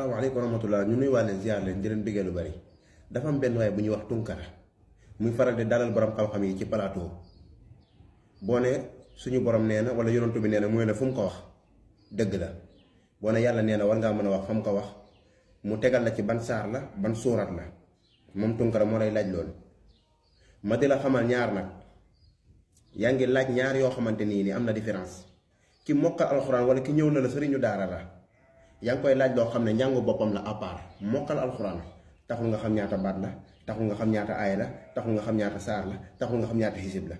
Assalamualaikum warahmatullah ñu nuy walé ziar leen di leen bëggé lu bari dafa am benn way bu ñuy wax Tunkara muy faral di dalal borom xam-xam yi ci plateau bo né suñu borom néna wala yonentou bi néna moy na fum ko wax dëgg la bo né yalla néna war nga mëna wax fam ko wax mu tégal la ci ban sar la ban surat la mom Tunkara mo lay laaj lool ma di la xamal ñaar nak yaangi laaj ñaar yo xamanteni ni amna différence ki mokkal alcorane wala ki ñew na la sëriñu daara la yang koy laaj loo xam ne njàngu boppam la à part mokkal alxuraan taxul nga xam ñaata baat la taxul nga xam ñaata aay la taxul nga xam ñaata saar la taxul nga xam ñaata xisib la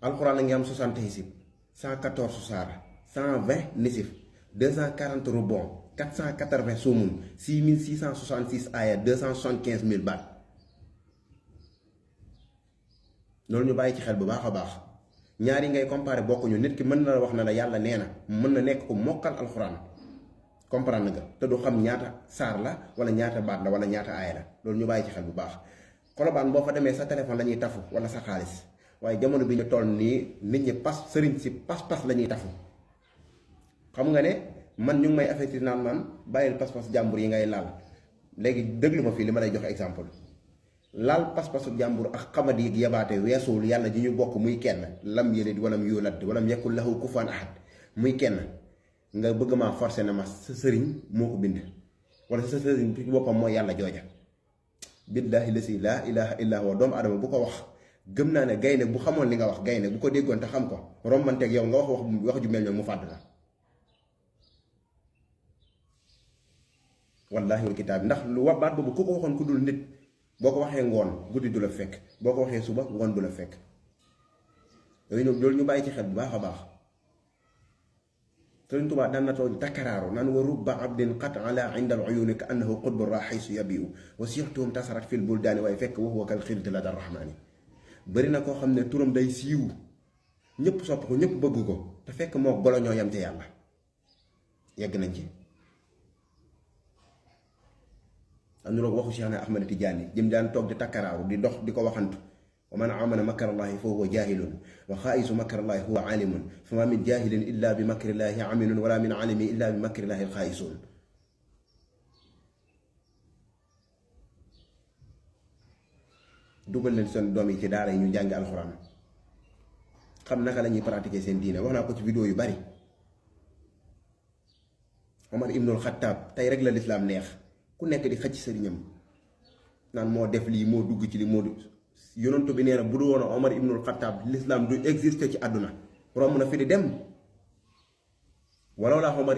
alxuraan la ngi am 60 xisib 114 saar 120 nisif 240 rubon 480 sumun 6666 aaya 275000 baat loolu ñu bàyyi ci xel bu baax a baax ñaari ngay comparer bokkuñu nit ki mën na wax na la yàlla nee na mën na nekk ko mokkal alxuraan comprendre nga te du xam ñaata saar la wala ñaata baat la wala ñaata aaya la loolu ñu bàyyi ci xel bu baax Colobane boo fa demee sa téléphone la ñuy tafu wala sa xaalis waaye jamono bi ñu toll nii nit ñi sëriñ si pas-pas la ñuy tafu xam nga ne man ñu ngi may affecté naan man bàyyil pas-pas jàmbur yi ngay laal léegi déglu ma fii li ma lay jox exemple laal pas-pasu jàmbur ak xamadi ak yabaate weesuwul yàlla ji ñu bokk muy kenn lam yalid walam yulad walam yakul lahu kufuwan ahad muy kenn nga bëgg maa forcé na ma sa sëriñ moo ko bind wala sa sëriñ ci boppam mooy yàlla jooja billaahi lasi laa ilaha illa huwa doomu adama bu ko wax gëm naa ne gaynde bu xamoon li nga wax gaynde bu ko déggoon te xam ko rombanteeg yow nga wax ju mel ne mu fàdd la wallaahi wal kitaab ndax lu wax baat boobu ku ko waxoon ku dul nit boko waxé ngoon guddi du la fekk boko waxé suba ngoon du la fekk loolu ñu bàyyi ci xel bu baaxa baax Sëriñ Tuubaa daan na toog takaraaru naan wa rubba abdin qat ala inda al uyuni ka annahu qutbu raxiisu yabiu wa sixtuhum tasarat fil buldaani waaye fekk wa huwa kal xirti la dar rahmaani bëri na koo xam ne turam day siiw ñëpp sopp ko ñëpp bëgg ko te fekk moo golo ñoo yam ca yàlla yegg nañ ci am na waxu Cheikh Ahmed Tidiane jëm daan toog di takkaraaru di dox di ko waxantu wa man amana makrallahi fa huwa jahilun wa xaa'isu makrallahi huwa alimun fa ma min jahilin illa bi makrillahi aminun wala min alimi illa bi makrillahi xaa'isun dugal leen seen doom yi ci daara yi ñu jàngi alxuraan xam naka la ñuy pratiquer seen diine wax naa ko ci vidéo yu bari Omar ibnul Xattaab tey rek la lislaam neex ku nekk di xëcc sëriñam naan moo def lii moo dugg ci li moo yonentu bi nee na bu du woon Omar ibnul Xattaab l'islam du exister ci àdduna romb na fi di dem wala Omar